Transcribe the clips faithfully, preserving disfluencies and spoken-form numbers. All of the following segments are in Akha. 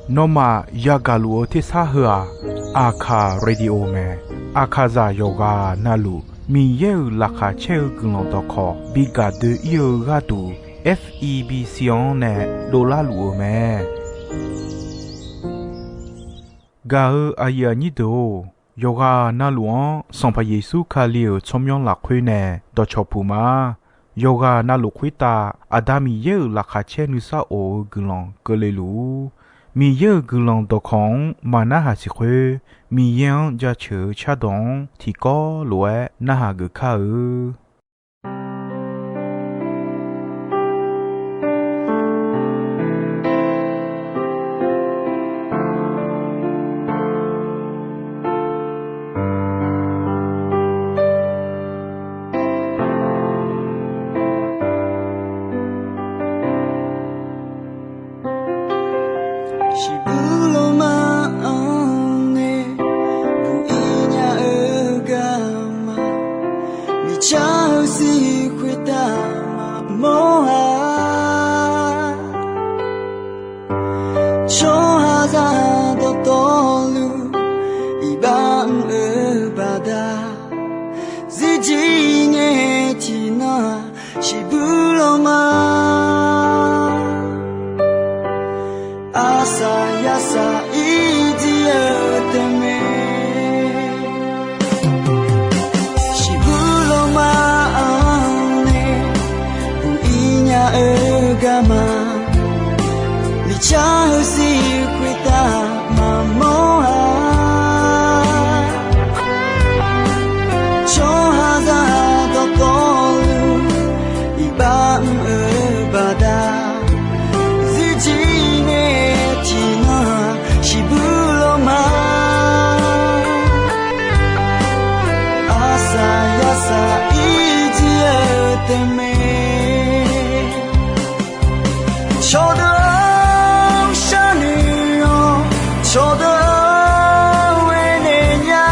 Nawmaf yagaq luf-eu tersar heu-aq, Aqkaq Radio mae. Aqkaqzaq yawqghaq navluf Miqyaer-euq laqkhaq caer-eu guiqlanq dawqkawq bi gaq doe-ir-eu gharduq, F E B C-anr nae dovlar luf-eu mae. Gaq-eu aqyuif aqnyir deuq-or, yawqghaq navluf-anr Sanqpaq Yeqsur Kali-euq tsawrmyanr lafkhoer nae dawqcawq puq ma. Yawqghaq navluf khoertav Aqda Miqyaer-euq laqkhaq caer nuisar of-eu guiqlanq keuvle luf-ur. Miqyaer-euq guiqlanq dawqkawq-anr maq narhaq siq khoer, Miqyaer-anr jaceuq-eu cardawq-anr tiqkawv lof-aer narhaq geuf kar-eu. Shiqbuq lawma-anr nae buq-ir nya-eu garma, miqcar-eu sir khoertav maqmawr-a. Tsawrhaqzaq dawqtawvluf iqbax mr-eu baqda, zirjir ngae tiqnan-aq shiqbuq lawma. Arsaq yarsaq irjir-eu tae mae. Shiqbuq lawma-anr nae buq-ir nya-eu garma, miqcar-eu sir khoertav maqmawr-a. Tsawrhaqzaq dawqtawvluf iqbax mr-eu baqda, zirjir ngae tiqnan-aq shiqbuq lawma. Arsaq yarsaq irjir-eu tae mae. Cawqdeuq-anr sharnoeq-awq, cawqdeuq-anr aernaeq nya.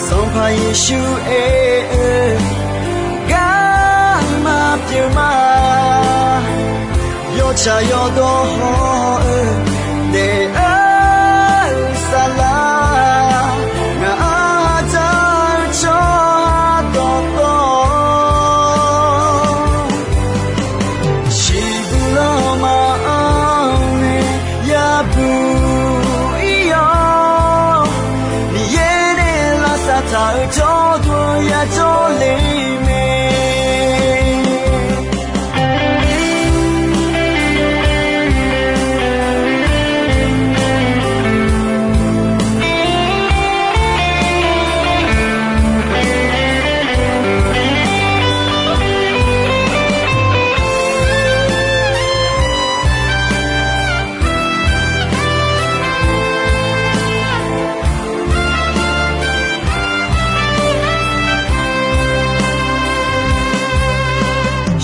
Sanqpaq Yeqsur aer-eu garma pyeuf ma. Yawtsaq yawdawr haw-eu daef-eu saflar, ngaq-anr dzaq-eu tsawrhaq dawqtawv, shiqbuq lawma-anr nae yabuq ir-awr, Miqyaer nae lavsav taq-eu jawrduq yajawr le mae.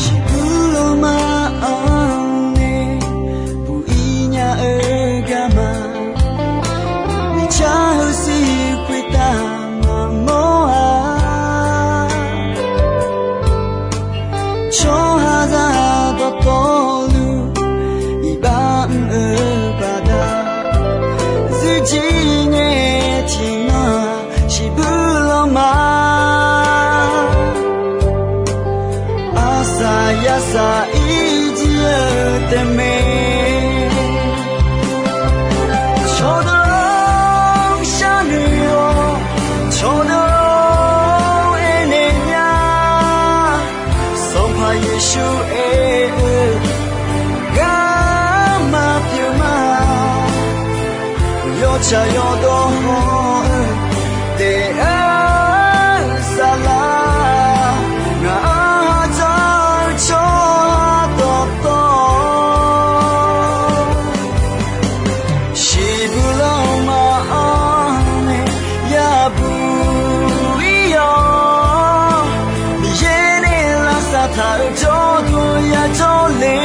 Shiqbuq lawma-anr nae buq-ir nya-eu garma, miqcar-eu sir khoertav maqmawr-a. Tsawrhaqzaq dawqtawvluf iqbax mr-eu baqda, zirjir ngae tiqnan shiqbuq lawma. Arsaq yarsaq irjir-eu tae mae. Cawqdeuq-anr sharnoeq-awq, cawqdeuq-anr aernaeq nya. Sanqpaq Yeqsur aer-eu garma pyeuf ma. Yawtsaq yawdawr haw-eu daef-eu saflar, ngaq-anr dzaq-eu tsawrhaq dawqtawv, shiqbuq lawma-anr nae yabuq ir-awr, Miqyaer nae lavsav taq-eu jawrduq yajawr le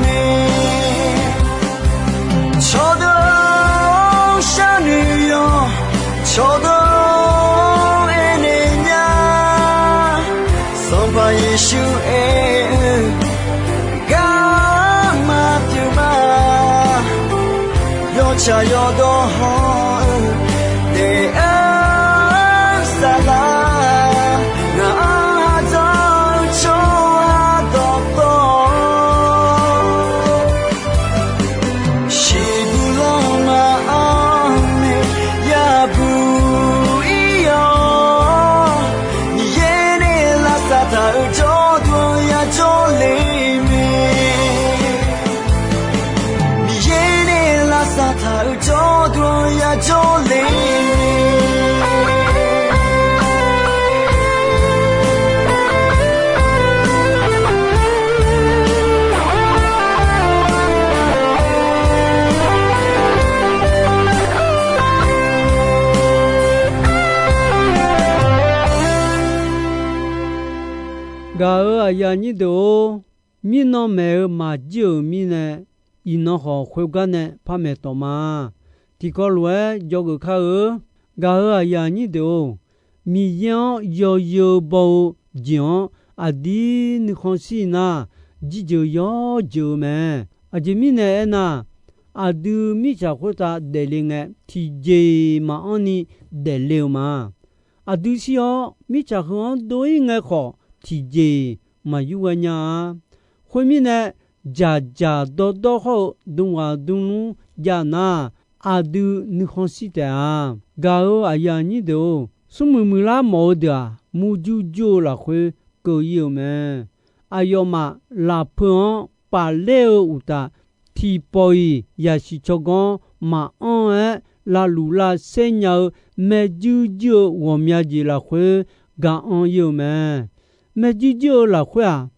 mae. Cawqdeuq-anr sharnoeq-awq, Tsaq yawdawr hawr-eu daef-aer saflar, ngaq-anr ardawr-eu tsawrhaq dawqtawvluf, siqguq lanma-anr nae yabuq ir-awr, Miqyaer nae lavsav taq-euq jawrduq-anr yajawr le mae. Miqyaer nae lavsav taq-euq jawrduq-anr yajawr le mae. Gaq-euq aqyuif aqnyir deuq-or, mirnan maeq-eu maqjir-euq mirnae, iqnan khawf khoergar nae par maeq tawq ma. Tiqkawv lof-aer dzawgeuf kar-eu. Gaq-euq aqyuif aqnyir deuq-or, Miqyaer-anr yawzeu baw-eu jeq-anr aqdir nuikhanr shir nar, jirjeuq yawr jeuq-eu mae. Aqjeq mirnae aernar, aqdui mirtsaq khoertav daefle ngae, tiqjeq-iq maqanr ni daefle-eu ma. Aqdui shir-awr mirtsaq heu-anr dov-ir ngae khawf, tiqjeq-iq maqyur ghae nya-a. Khoermirnae, dzaqdzaq dawrdawr hawr-eu dmghaq dmlmr jav nar, aqdui nuikhanr shir taef-a. Gaq-euq aqyuif aqnyir deuq-or, smrmuiq muiqlar mawf-eu deuq-aq, murjur jur-eu lafkhoer keuv-ir-eu mae. Aqyawfmaf lafpeu-anr pafler-eu uqtaf, tiqpawf-iq yasiq tsawrganr maqanr-aer lavluf lavsaer nya-eu, maeqjuir juir-eu ghawqmya jeq lafkhoer gaq-anr ir-eu mae. Maeqjuir juir-eu lafkhoer-aq,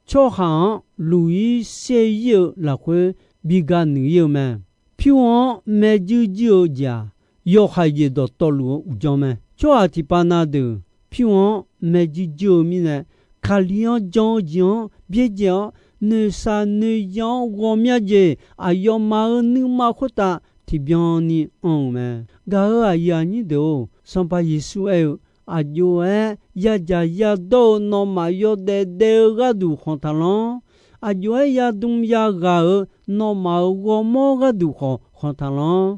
tsawrhaq-anr luq-ir saer-ir-eu lafkhoer bi ga nuiq-ir-eu mae. Pyur-anr maeqjuir juir-eu jeq-aq, yawhaiq jeq dawqtawvluf-eu uqdzan mae. Tsawrhaq tiqpav na deuq pyur-anr maeqjuir juir-eu mirnae, Kali-anr jan-eu jeq-anr byaerdzae-awr, noeqshaq noeqyan-anr ghawqmya jeq aqyawfmaf-euq nuima khoertav tiqbyan ni anr-euq mae. Gaq-euq aqyuif aqnyir deuq-or, Sanqpaq Yeqsur aer-eu, Aqjox-aer yadzaq yadawr-eu nawmaf yawdaef daef-eu gharduq khanq taqlanr. Aqjox-aer yadm yaghaq-euq nawmaf-euq ghawrmawr gharduq khawf khanq taqlanr.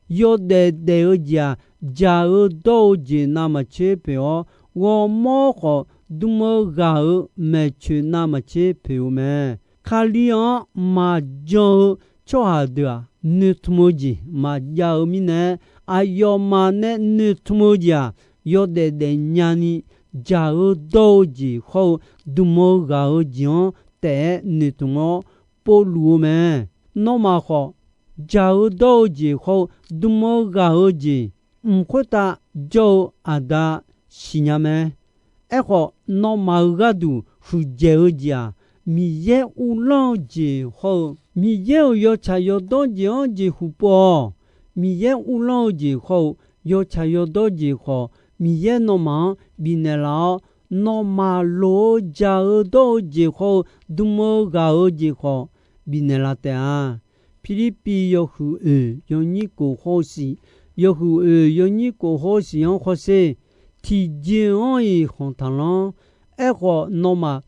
Yawdaef daef-eu jeq-aq, dzaq-eu dawr-eu jeq navmaqtser poeq-awr, ghawrmawr khawf dm-eu ghaq-euq maeqtsoeq navmaqtser poeq-eu mae. Kali-anr maqjan-eu tsawrhaq deuq-aq, noeqtmq-eu jeq maqjav-eu mirnae, aqyawfmaf nae noeqtmq-eu jeq-aq, yawdaef daefnya ni, dzaq-eu dawr-eu jeq hawr-eu dm-eu ghaq-eu jeq-anr taef-aer noeqtmq-awr povluf-eu mae. Nawmaf khawf, dzaq-eu dawr-eu jeq hawr-eu dm-eu ghaq-eu jeq, mq khoertav jawr-eu Aqda siqnya mae. Aerkhawf, nawmaf-euq gharduq huiqdzaeq-eu jeq-aq, Miqyaer uvlanr-eu jeq hawr-eu, Miqyaer-euq yawtsaq yawdawr jeq-anr jeqhu pov-awq. Miqyaer uvlanr-eu jeq hawr-eu, yawtsaq yawdawr jeq khawf, Miqyaer nawmaf-anr bifnaeq laf-awr, nawmaf loq-eu dzaq-eu dawr-eu jeq hawr-eu dm-eu ghaq-eu jeq khawf, bifnaeq laf taef-a. Pirlirpiv yawhuiq oeq yawnyir kof hawr-eu siq, yawhuiq oeq yawnyir kof hawr-eu siq-anr hawsher. Tiqjeq-anr-iq khanq taqlanr. Aerkhawf, nawmaf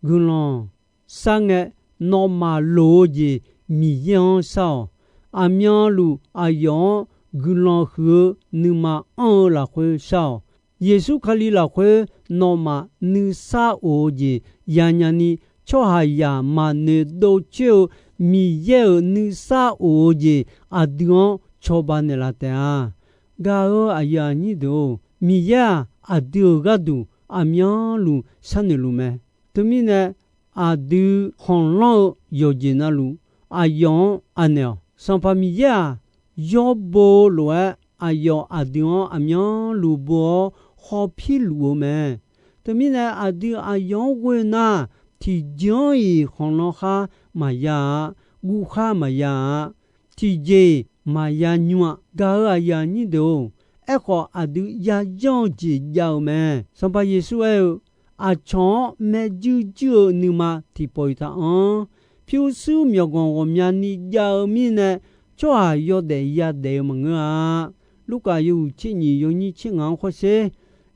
guiqlanq shar ngae, nawmaf loq-eu jeq Miqyaer-anr shar-awq. Aqmyanluf aqyawf-anr guiqlanq huiq-eu nuima anr-eu lafkhoer shar-awq. Yeqsur Kali lafkhoer nawmaf nuisar of-eu jeq yanya ni, tsawrhaqzaq maqnoeq dovcoer-eu Miqyaer-euq nuisar of-eu jeq aqdui-anr cawba naeqlaf taef-a. Gaq-euq aqyuif aqnyir deuq-or, Miqyaer-aq, aqdui-euq gharduq aqmyanluf sharnoeq luf mae. Teumirnae, aqdui khanqlanr-eu yawqjeq navluf, aqyawf-anr anaeq-awq. Sanqpaq Miqyaer-aq, yawr bo-eu lof-aer, aqyawf aqdui-anr aqmyanluf bo-awr hawpir luf-eu mae. Teumirnae, aqdui aqyawf-anr ghoe nar, tiqjeq-anr-iq khanqlanr khar maqya-a, guv khar maqya-a, tiqjeq-iq maqya nymr-a. Gaq-euq aqyuif aqnyir deuq-or, aerkhawf aqdui yayanr-eu jeq jav-eu mae. Sanqpaq Yeqsur aer-eu, Aqcawq-anr maerjuir juir-eu nuima tiqpawf-iq taqanr. Pyurshuir myawqganq ghawqmyani jav-eu mirnae, tsawrhaq yawdaef yadaef-eu maqngeur-a. Lurkaf yawhuiq tser nyiq yawnyir tser ngaq-anr hawsher.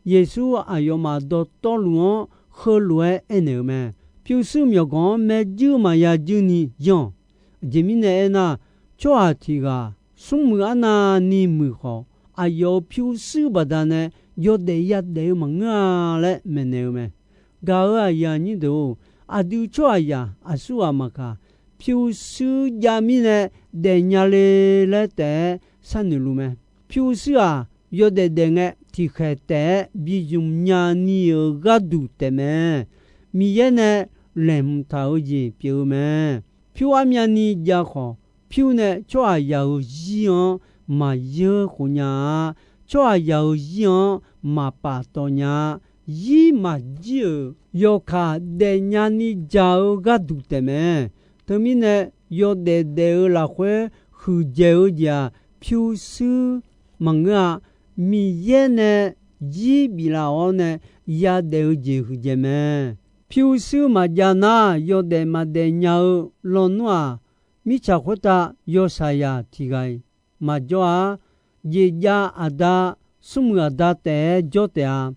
Yeqsur aqyawfmaf dawqtawvluf-anr heulof-aer aernaeq-eu mae. Pyurshuir myawqganq-anr maerjuir maqya juir ni yanr-awq. Aqjeq mirnae aernar, tsawrhaq tiq ghaq smrmuiq arnavni muiq khawf, aqyawf-euq pyurshuir baqdanae yawdaef yadaef-eu maqngeur-a laer maeqnaeq-eu mae. Gaq-euq aqyuif aqnyir deuq-or, aqdui tsawrhaqzaq aqsurghaq maqkaq, pyurshuir jav mirnae daefnya le laer taef-aer sharnoeq luf mae. Pyurshuir-aq, yawdaef daef ngae tiqkhaeq taef-aer bi zmq nyani-euq gharduq taefmae. Miqyaer nae laeqhmq taq-eu jeq pyeuf-eu mae. Pyur armyavni jav khawf, pyur nae tsawrhaqzaq-euq zir-anr maqyeur khof nya-a. Tsawrhaqzaq-euq zir-anr maqpaf tawv nya-a. Zir maqjir-euq yawkaq daefnya ni jaq-eu gharduq taefmae. Teumirnae, yawdaef daef-eu lafkhoer huiqdzaeq-eu jeq-aq, pyurshuir maqngeur-a. Miqyaer nae zir biflaf-awr nae yadaef-eu jeq huiqdzaeq mae. Pyurshuir maqjav nar, yawdaef maqdaef nya-eu lawnmr-aq, mirtsaq khoertav yawshaqzaq tiq ghaq-iq maqjawr-a. Jeqjav aqda, smrmuiq aqda taef-aer jawr taef-a.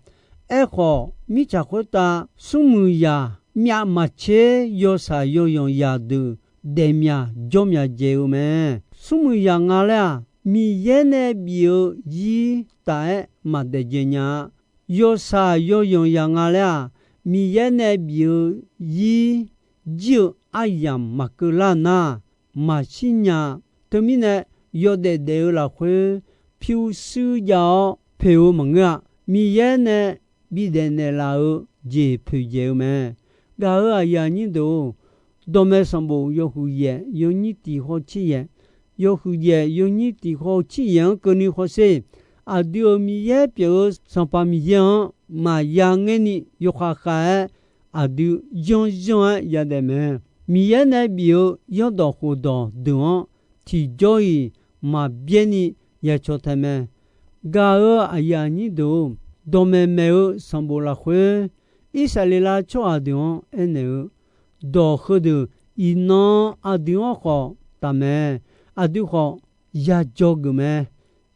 Aerkhawf, mirtsaq khoertav smrmuiq zaq myav maqtser yawshaq yawzanq zaqdeuq daefmyav jawrmyav dzaeq-eu mae. Smrmuiq zaq nga laer-aq, Miqyaer nae bif-eu zir taf-aer maqdaef dzae nya-a. Yawshaq yawzanq zaq nga laer-aq, Miqyaer nae bif-eu zir jir-eu aryamq maqkeuv lar nar, maqshir nya-a. Teumirnae, yawdaef daef-eu lafkhoer pyurshuir jav-awr poeq-eu maqngeur-a. Miqyaer nae bidaef naeqlaf-eu jeq poeqdzaeq-eu mae. Gaq-euq aqyuif aqnyir deuq-or, dawqmaeq sanqbof yawhuiq yaef yawnyir tiq haw tser yaef, yawhuiq yaef yawnyir tiq haw tser yaef-anr keuvni hawsher. Aqdui-euq Miqyaer pyeuf-eu Sanqpaq Miqyaer-anr maqya ngaer ni yawkhav khav-aer aqdui yanr yanr-aer yadaef mae. Miqyaer nae bif-eu zanrdawq khofdawq deuq-anr tiqjawr-iq maqbyaer ni ya caw tae mae. Gaq-euq aqyuif aqnyir deuq-or, dawqmaeq maeq-eu sanqbof lafkhoer, Irsaqleqlav tsawrhaq deuq-anr aernaeq-eu, dawq heudeuq iqnan aqdui-anr khawf taf mae. Aqdui khawf ya dzawgeuf mae.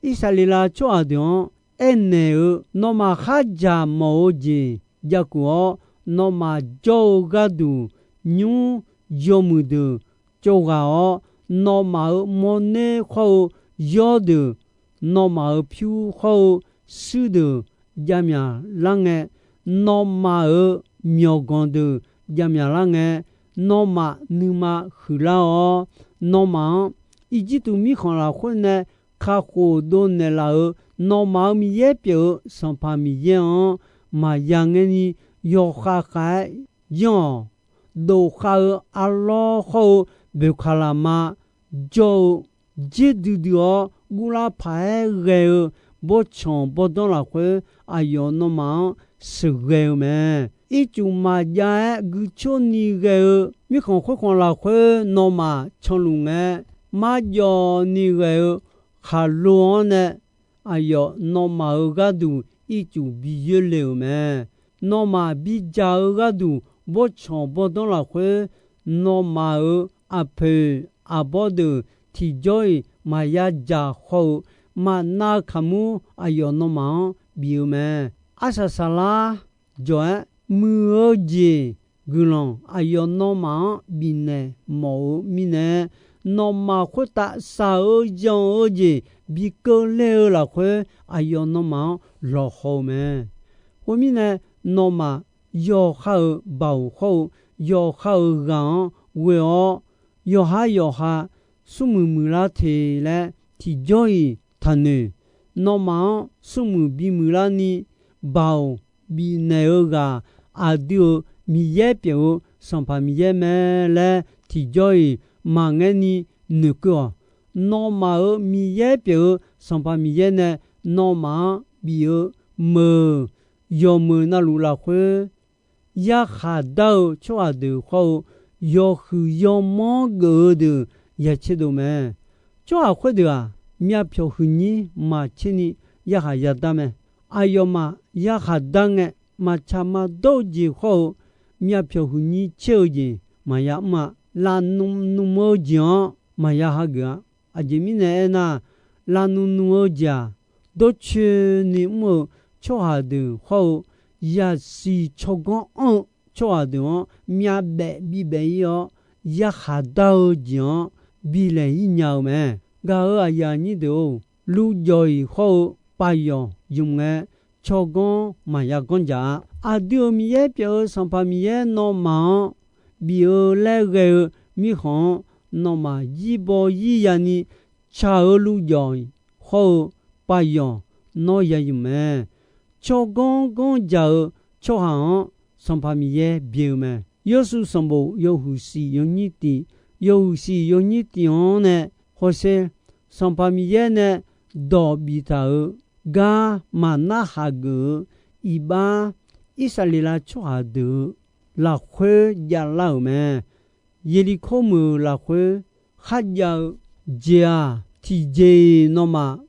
Irsaqleqlav tsawrhaq deuq-anr aernaeq-eu, nawmaf khardzaq mawf-eu jeq jakuf-awr, nawmaf jawr-eu gharduq nymr yawmuiq deuq tsovghaq-awr, nawmaf-euq mawrner khawr-eu yawr deuq, nawmaf-euq pyur khawr-eu shuir deuq javmyaq lar ngae, nawmaf-euq myawqganq deuq javmyaq lar ngae, nawmaf nuima huiqlar-awr, nawmaf-anr Irjirtuv mirkhanq lafkhoer nae kakhof dovnaeq laf-euq nawmaf-euq Miqyaer pyeuf-eu Sanqpaq Miqyaer-anr maqya ngaer ni yawkhav khav-aer yanr-awq. Dof khav-eu arlawr khawr-eu boeqkaq lafma jawr-eu, dzer duidui-awr guvlar paq-aer ghae-eu bawrtsanq bawrdanr lafkhoer, aqyawf nawmaf-anr sheuqghae-eu mae. Ircuf maqjav-aer guicor ni ghae-eu mirkhanq khoerkhanq lafkhoer nawmaf canluf ngae, marjawv ni ghae-eu khaqlo-anr nae aqyawf nawmaf-euq gharduq ircuf bi yoerle-euq mae. Nawmaf bidzaq-eu gharduq bawrtsanq bawrdanr lafkhoer, nawmaf-euq aqpoeq aqbawr deuq tiqjawr-iq maqya dzaq haw-eu maqnav kaqmur aqyawf nawmaf-anr bif-eu mae. Arsaq saqlar jawq-aer muiq-eu jeq guiqlanq aqyawf nawmaf-anr bifnaeq mawf-eu mirnae, nawmaf khoertav shaq-eu zanq-eu jeq bi keuvle-eu lafkhoer aqyawf nawmaf-anr lawqhaw-eu mae. Khoermirnae, nawmaf yawqha-euq baoq hawr-eu yawqha-euq ghaq-anr ghoe-awr, yawqhar yawqha smrmuiq muiqlar te laer tiqjawr-iq taqnoeq. Nawmaf-anr smrmuiq bimuiqlar ni baoq bifnaeq-eu ghaq, aqdui-euq Miqyaer pyeuf-eu Sanqpaq Miqyaer mae laer tiqjawr-iq maqngaer ni noeqkeuv-awq. Nawmaf-euq Miqyaer pyeuf-eu Sanqpaq Miqyaer nae nawmaf-anr bif-eu meuq yawqmeuq navluf lafkhoer, yarkhaq dar-eu tsawrhaq deuq hawr-eu yawhuiq yawmanr geuf-eu deuq ya tserdov mae. Tsawrhaq khoerdeuq-aq, myavpyawq huiqnyir maqtser ni yarkhaq yadar mae. Aqyawfmaf yarkhaq dar ngae, maqtsaq maqdawr-eu jeq hawr-eu myavpyawq huiqnyir tser-eu jeq maqya mr-a. Lavnm nm-eu jeq-anr maqya hageuf-a. Aqjeq mirnae aernar, lavnm nm-eu jeq-aq, dawrcoeni mr-eu tsawrhaq deuq hawr-eu, yasiq tsawrganr anr-eu tsawrhaq deuq-anr myavbaef bibaef ir-awr, yarkhaq dar-eu jeq-anr bilaeq ir nya-eu mae. Gaq-euq aqyuif aqnyir deuq-or, luvjawq-iq hawr-eu paqyawq ymq ngae, tsawrganr maqya ganr jaq-a. Aqdui-euq Miqyaer pyeuf-eu Sanqpaq Miqyaer nawmaf-anr bif-eu laer ghae-eu mirkhanq-anr, nawmaf yirbaw yir yani tsaq-eu luvjawq-iq hawr-eu paqyawq nawr ya ymq mae. Tsawrganr ganr jaq-eu tsawrhaq-anr Sanqpaq Miqyaer byae-eu mae. Yawrshuif sanqbof yawhuiq shif yawnyir tif, yawhuiq shif yawnyir tif-anr nae hawsher, Sanqpaq Miqyaer nae dawq biftaq-euq gar maqnarhaq geuf-eu iqbax, Irsaqleqlav tsawrhaq deuq-eu lafkhoer javlar-euq mae. Yeqliqkor meuq-euq lafkhoer kharjav-eu jeq-aq, tiqjeq-iq nawmaf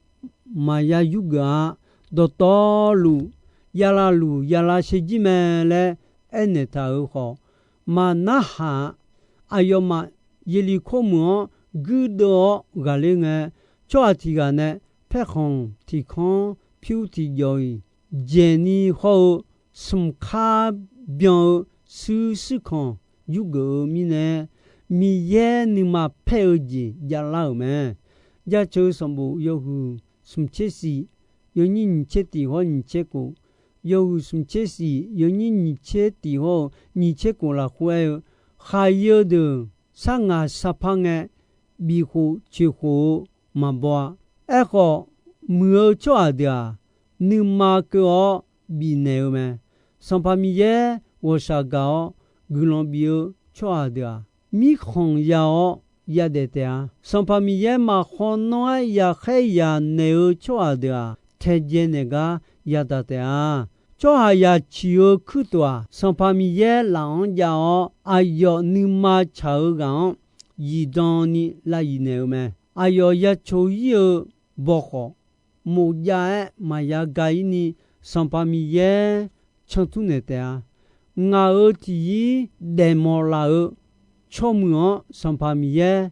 maqya yurgeuf-a. Dawqtawvluf, yavlavluf yavlav shaerjir mae laer aernaeq taq-euq khawf, maqnarhaq-a. Aqyawfmaf Yeqliqkor meuq-anr guirdeuv-awr ghaqler ngae, tsawrhaq tiq ghaq nae paerkhanq tiq kanr pyur tiq jawq-iq dzaeqni hawr-eu smq kar byan-eu shuir shuirkanq yurgeuf-eu mirnae, Miqyaer nuima paer-eu jeq javlar-euq mae. Jaceuq sanqbof yawhuiq smq tser shif yawnyir nyiq tser tif hawr nyiq tser kof, yawhuiq smq tser shif yawnyir nyiq tser tif hawr-eu nyiq tser kof lafkhoer aer-eu, khaqyeu deuq sar ngaq sar par ngae, bifkhof coeqkhof-eu maqbaw-a. Aerkhawf, muiq-eu tsawrhaq deuq-aq, nuima keuv-awr bifnaeq-eu mae. Sanqpaq Miqyaer ghawqshaq gaq-awr guiqlanq bif-eu tsawrhaq deuq-aq, mirkhanq ya-awr yadaef taef-a. Sanqpaq Miqyaer maqkhawf nawr-aer yaqkhaer yaq naeq-eu tsawrhaq deuq-aq, taedzae naeq gar yadaq taef-a. Tsawrhaqzaq ciq-eu kuirtof-aq, Sanqpaq Miqyaer laf-anr jav-awr, aqyawf nuima tsaq-eu ghaq-anr zifdan ni lav zif naeq-eu mae. Aqyawf ya coq ir-eu bawkhawf, mof jav-aer maqya ga ir ni, Sanqpaq Miqyaer cantur naeq taef-a. Ngaq-euq tiq yir daefmawf laf-eu tsawrmuiq-anr Sanqpaq Miqyaer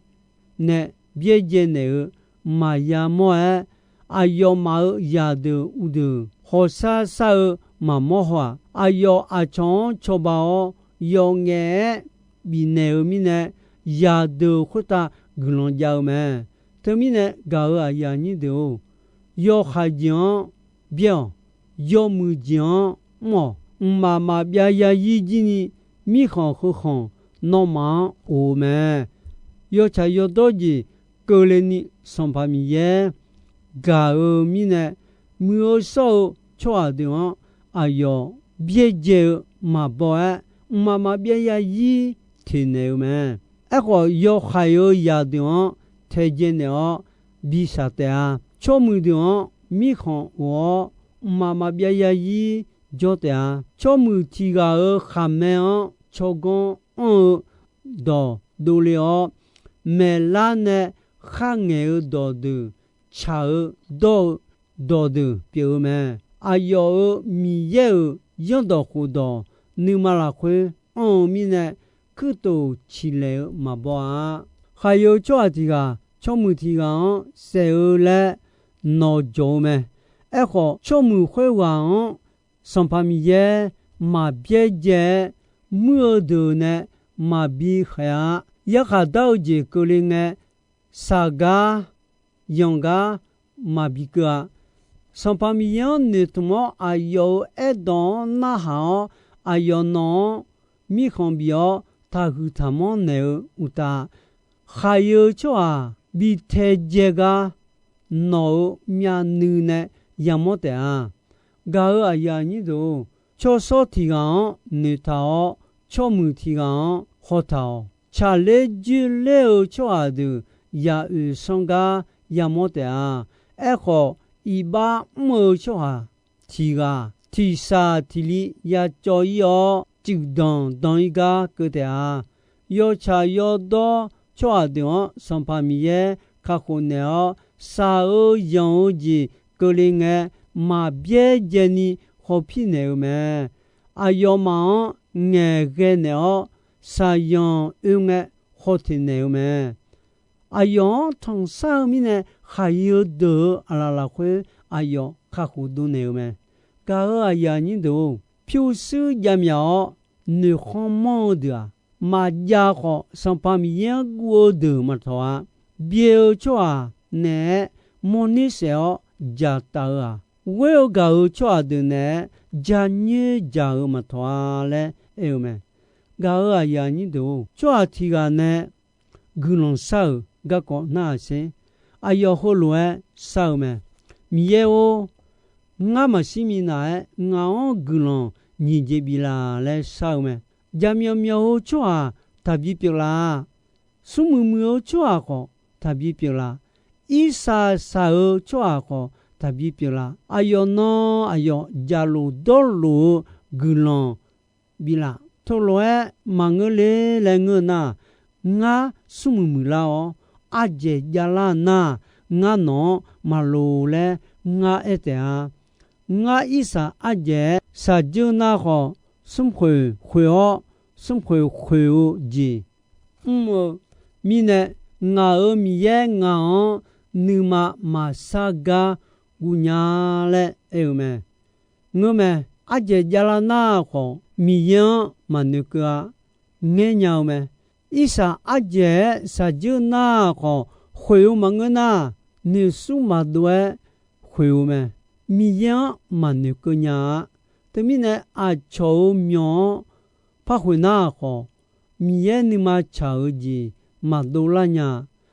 nae byaerdzae naeq-eu maqya mawr-aer, aqyawfmaf-euq zaqdeuq uqdeuq hawqshar shar-eu maqmawr haw-aq, aqyawf aqcawq-anr cawba-awr yawf ngaef-aer bifnaeq-eu mirnae, zaqdeuq khoertav guiqlanq jav-eu mae. Teumirnae gaq-euq aqyuif aqnyir deuq-or, yawhaiq jeq-anr byaer-awq. Yawmuiq jeq-anr mr-awq. Mqmaq maqbyav yazir jir ni, mirkhanq heukhanq nawmaf-anr of-eu mae. Yawtsaq yawdawr jeq keuvle ni Sanqpaq Miqyaer gaq-eu mirnae, muiq-eu shawr-eu tsawrhaq deuq-anr aqyawf byaerdzae-eu maqbaw-aer, mqmaq maqbyav yazir teqnaeq-eu mae. Aerkhawf, yawhaiq-euq zaqdeuq-anr taedzae naeq-awr bi shaq taef-a. Tsawrmuiq deuq-anr mirkhanq of-awr, mqmaq maqbyav yazir jawr taef-a. Tsawrmuiq tiq ghaq-euq khaqmae-anr tsawrganr anr-eu dawq dovle-awr, maeqlar nae kharngaeq-eu dawqdeuq tsaq-eu dawr-eu dawqdeuq pyeuf-eu mae. Aqyawf-euq Miqyaer-euq zanrdawq khofdawq nuima lafkhoer anr-eu mirnae, kuirtof ciqlaeq-eu maqbaw-a. Khaqyeu tsawrhaq tiq ghaq tsawrmuiq tiq ghaq-anr saef-eu laer nawq jawq-eu mae. Aerkhawf, tsawrmuiq khoerghaq-anr Sanqpaq Miqyaer maqbyaerdzae-aer muir-eu deuq nae maqbi khaeq-a. Yarkhaq dar-eu jeq keuvle ngae, shaq gar yanq gar maqbi keuv-a. Sanqpaq Miqyaer-anr noeqtmq-awr, aqyawf-euq aerdawq-anr narhaq-awr, aqyawf nawq-anr mirkhanq bif-awr taqhuiq taqmanr naeq-eu uqtaf, khaqyeu tsawrhaq bi taedzae gar nawq-euq myavnuiv nae yamawr taef-a. Gaq-euq aqyuif aqnyir deuq-or, tsawrshawr tiq ghaq-anr noeqtaq-awr, tsawrmuiq tiq ghaq-anr hawtaq-awq. Tsaqler dzoerler-eu tsawrhaq deuq yaq oeq sanr gar yamawr taef-a. Aerkhawf, iqbax mr-eu tsawrhaq tiq ghaq tiq shaq tiq li ya cawv ir-awr, tsuif danq dan ir gar keuv taef-a. Yawtsaq yawdawr tsawrhaq deuq-anr Sanqpaq Miqyaer kakhof naeq-awr, shaq-eu yanq-eu jeq keuvle ngae, maqbyaerdzae ni hawpir naeq-eu mae. Aqyawfmaf-anr ngaeqghae naeq-awr, shaqyanq oe ngae hawteq naeq-eu mae. Aqyawf-anr tanqshar-eu mirnae, khaqyeu deuq-euq aqlaf lafkhoer aqyawf kakhof dov naeq-eu mae. Gaq-euq aqyuif aqnyir deuq-or, pyurshuir javmyaq-awr noeqkhanr manr-eu deuq-aq, maqjav khawf, Sanqpaq Miqyaer-anr guv-eu deuq maqtawq-a. Byae-eu tsawrhaq naeq-aer mawrner saef-awr dzaqtaf-eu-aq, ghoer-eu gaq-euq tsawrhaq deuq naeq-aer janyoer dzaq-euq maqtawq-a laer aer-eu mae. Gaq-euq aqyuif aqnyir deuq-or, tsawrhaq tiq ghaq nae guiqlanq shar-euq garkawv narhaq sher. Aqyawf heulof-aer shar-eu mae. Miqyaer-or, ngar maqshir minav-aer ngaq-anr guiqlanq nyiq jeq biflaf laer shar-eu mae. Jaqmyawf myawf-eu tsawrhaq taqbi pyeuflar. Smrmuiq muiq-eu tsawrhaq khawf taqbi pyeuflar. Irsaq saq-eu tsawrhaq khawf taqbi pyeuflar. Aqyawf nan aqyawf jaqlof dawrlof-eu guiqlanq biflaf. Teulof-aer maqngeur le laer ngeur nar, ngar smrmuiq muiqlar-awr, ardzaeq javlar nar, ngar nawq-anr maqloq laer ngar aer taef-a. Ngar irsaq ardzaeq-aer shaqdzeur nar khawf, smrkhoeq khoeq-awr, smrkhoeq khoeq-eu jeq mr-eu mirnae, ngaq-euq Miqyaer ngaq-anr nuima maqshar gar guvnya laer aer-eu mae. Ngeurmae, ardzaeq javlar nar khawf, Miqyaer-anr maqnoeqkeuv-a. Ngaer nya-eu mae. Irsaq ardzaeq-aer shaqdzeur nar khawf, khoeq-eu maqngeur nar, noeqsur maqdov-aer khoeq-eu mae. Miqyaer-anr maqnoeqkeuv nya-a. Teumirnae, aqcawq-euq myawq-anr par khoeq nar khawf, Miqyaer nuima tsaq-eu jeq maqdov lar nya.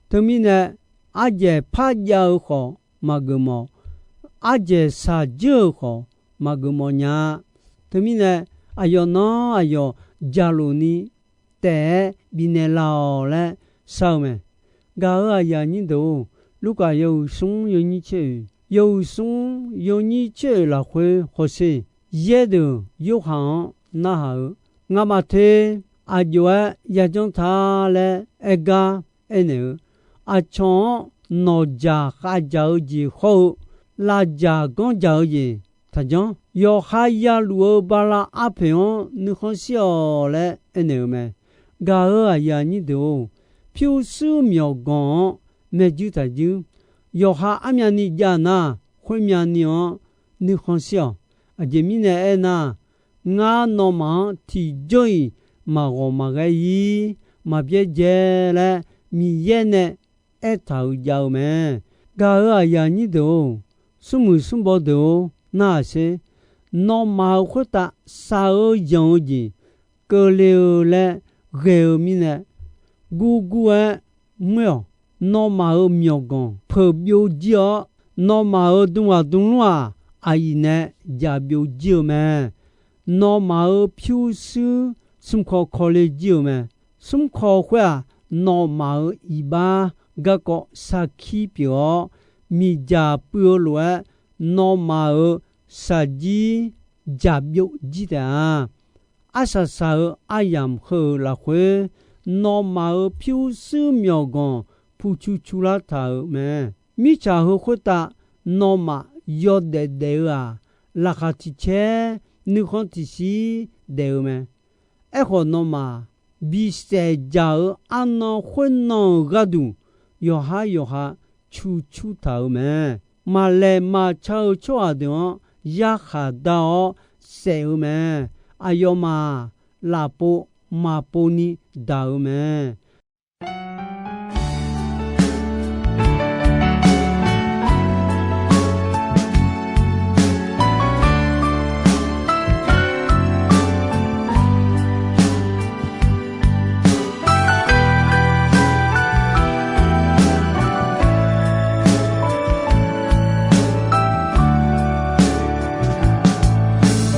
Teumirnae, ardzaeq par jav-eu khawf maqgeuf mawf, ardzaeq shaqdzeur-euq khawf maqgeuf mawf nya-a. Teumirnae, aqyawf nan aqyawf jaqlof ni taef-aer bifnaeq laf-awq laer shar-eu mae. Gaq-euq aqyuif aqnyir deuq-or, Lurkaf yawhuiq smr yawnyir tser oeq, yawhuiq smr yawnyir tser oeq lafkhoer hawsher, yaerdeuq Yorhaq-anr narhaq-eu, ngamaf te aqjox-aer yajanr ta laer aer gar aernaeq-eu, aqcawq-anr nawqdzaq khavdzaq-eu jeq hawr-eu, lavdzaq ganrdzaq-eu jeq taqjanr. Yawqha yaluf-eu bala arpoeq-anr nuikhanr shir-awq laer aernaeq-eu mae. Gaq-euq aqyuif aqnyir deuq-or, pyurshuir myawqganq-anr maeqjuir taqjuir. Yawqha armyavni jav nar, khoermyavni-anr nuikhanr shir-awq. Aqjeq mirnae aernar, ngar nawmaf-anr tiqjawr-iq maqghawq maqghae-ir, maqbyaerdzae laer Miqyaer nae aertaq-euq jav-eu mae. Gaq-euq aqyuif aqnyir deuq-or, smrmuiq smrbaw deuq-or, narhaq sher. Nawmaf-euq khoertav shaq-eu yanq-eu jeq keuvle-eu laer ghae-eu mirnae, gurgur-aer ngoer-awq. Nawmaf-euq myawqganq peuq byovjir-awr, nawmaf-euq dmghaq dmlmr-aq, aqyuif nae jaq byovjir-eu mae. Nawmaf-euq pyurshuir smrkawv kawle jir-eu mae. Smrkawv khoer-aq, nawmaf-euq iqbax garkawv sarkir pyeuf-awr, miqdzaq puiv-eu lof-aer, nawmaf-euq shaqjir jaq byovjir taef-a. Arsaq saq-eu aryamq heu-euq lafkhoer, nawmaf-euq pyurshuir myawqganq pucu cu lar taq-euq mae. Mirtsaq heu khoertav nawmaf yawdaef daef-eu-aq, laqkhaq tiq caer nuikhanr tiqshir daef-eu mae. Aerkhawf, nawmaf bisaef dzaq-eu arnan khoernan-euq gharduq, yawqhar yawqha cu cur taq-euq mae. Maqlaeq maqca-eu tsawrhaq deuq-anr yarkhaq dar-awr saef-eu mae. Aqyawfmaf lafpov maqpov ni daq-eu mae.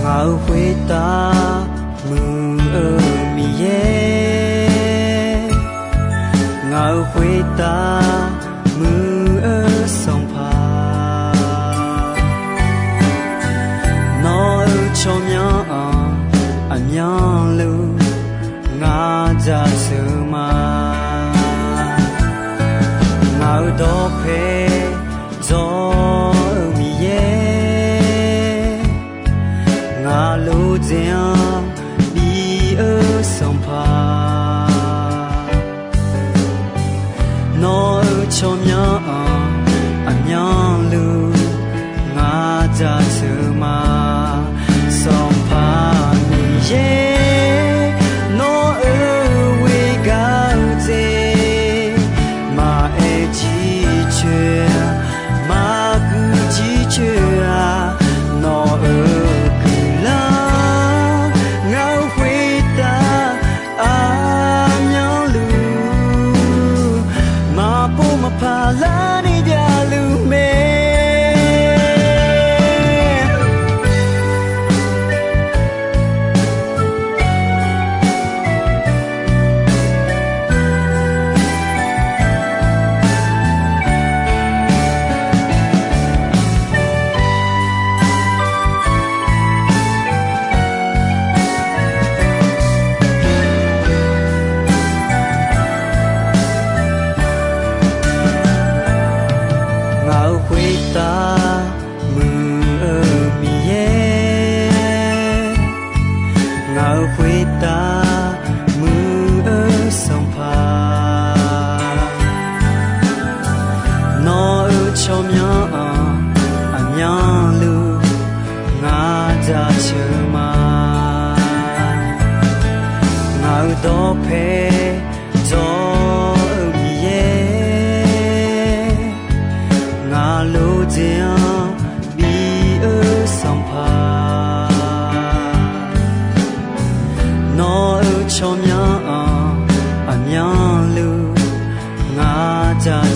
Ngaq-euq khoertav muiq-eu Miqyaer, ngaq-euq khoertav muiq-eu Sanqpaq, nawq-euq tsawrmyanr-anr aqmyanluf ngar jaceuq ma. Ngaq-euq dawqpae dzawr-eu Miqyaer, ngaq lof dzaeq-anr bi-eu Sanqpaq, nawq-euq tsawrmyanr-anr aqmyanluf ngar jaceuq ma. Sanqpaq Miqyaer, nawq-euq ghoer gaq-eu dzaeq maqaer ciqcoer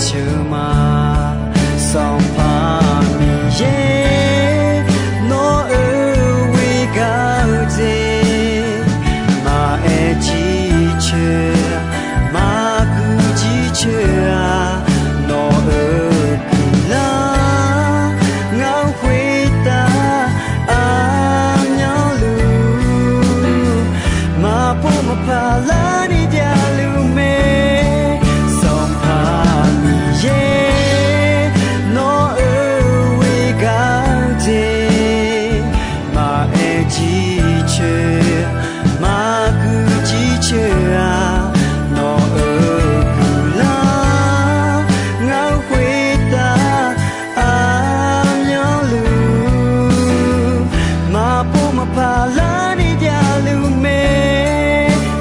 Ceuq ma, Sanqpaq Miqyaer, nawr-euq ghoer gaq-eu jeq, maqaer jircoer, maqguiq jircoer-aq, nawq-euq guiqlanq ngar-anr khoertav aqmyanluf, maqpov maqpaq larni javluf mae. Sanqpaq Miqyaer, nawr-euq ghoer gaq-eu jeq, maqaer jircoer, maqguiq jircoer-aq, nawq-euq guiqlanq ngar-anr khoertav aqmyanluf, maqpov maqpaq larni javluf mae.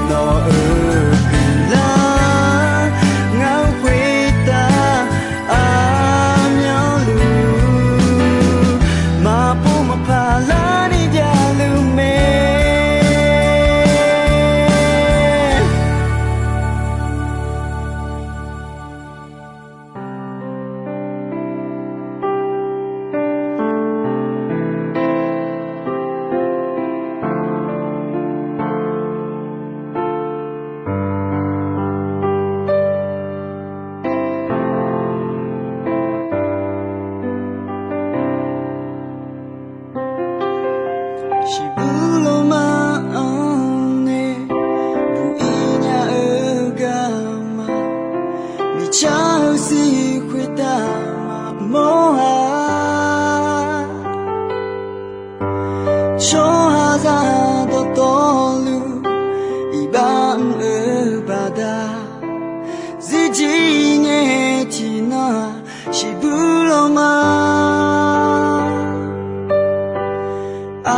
Nawq-euq guiqlanq ngar-anr khoertav aqmyanluf, maqpov maqpaq larni javluf mae. Shiqbuq lawma-anr nae buq-ir nya-eu garma, miqcar-eu zir khoertav maqmawr-a. Tsawrhaqzaq dawqtawvluf iqbax mr-eu baqda, zirjir ngae tiqnan-aq, shiqbuq lawma,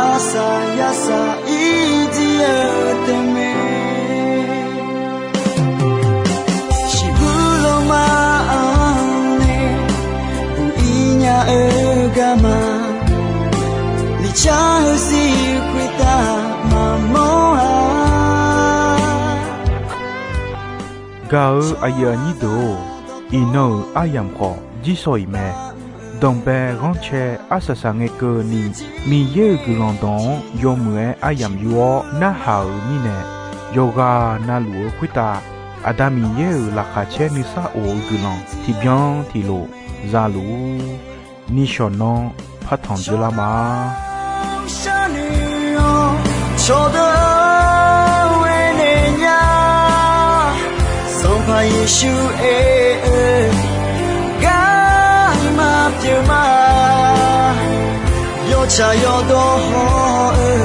arsaq yarsaq ir jir-eu taefmae. Shiqbuq lawma-anr nae buq-ir nya-eu garma, miqcar-eu zir khoertav maqmawr-a. Gaq-eu aqyuif aqnyir deuq-or, iqnan-euq aryamq khawf jirsawq-iq mae. Danqbae ghanrcae arsaq saq ngae keuvni, Miqyaer-euq guiqlanq dawq-anr yawmuiq-aer aryamq yur-awr narhaq-euq mirnae, yawqghaq navluf-eu khoertav Aqda Miqyaer-euq laqkhaq caer nuisar of-eu guiqlanq tiqbyan tiqlof za luf-ur. Nishawq nanr partanq dzeurlar ma. Sharnoeq-awr cawqdeuq-anr aernaeq nya, Sanqpaq Yeqsur aer-eu gar-iq maqpyeuf ma. Yawtsaq yawdawr haw-eu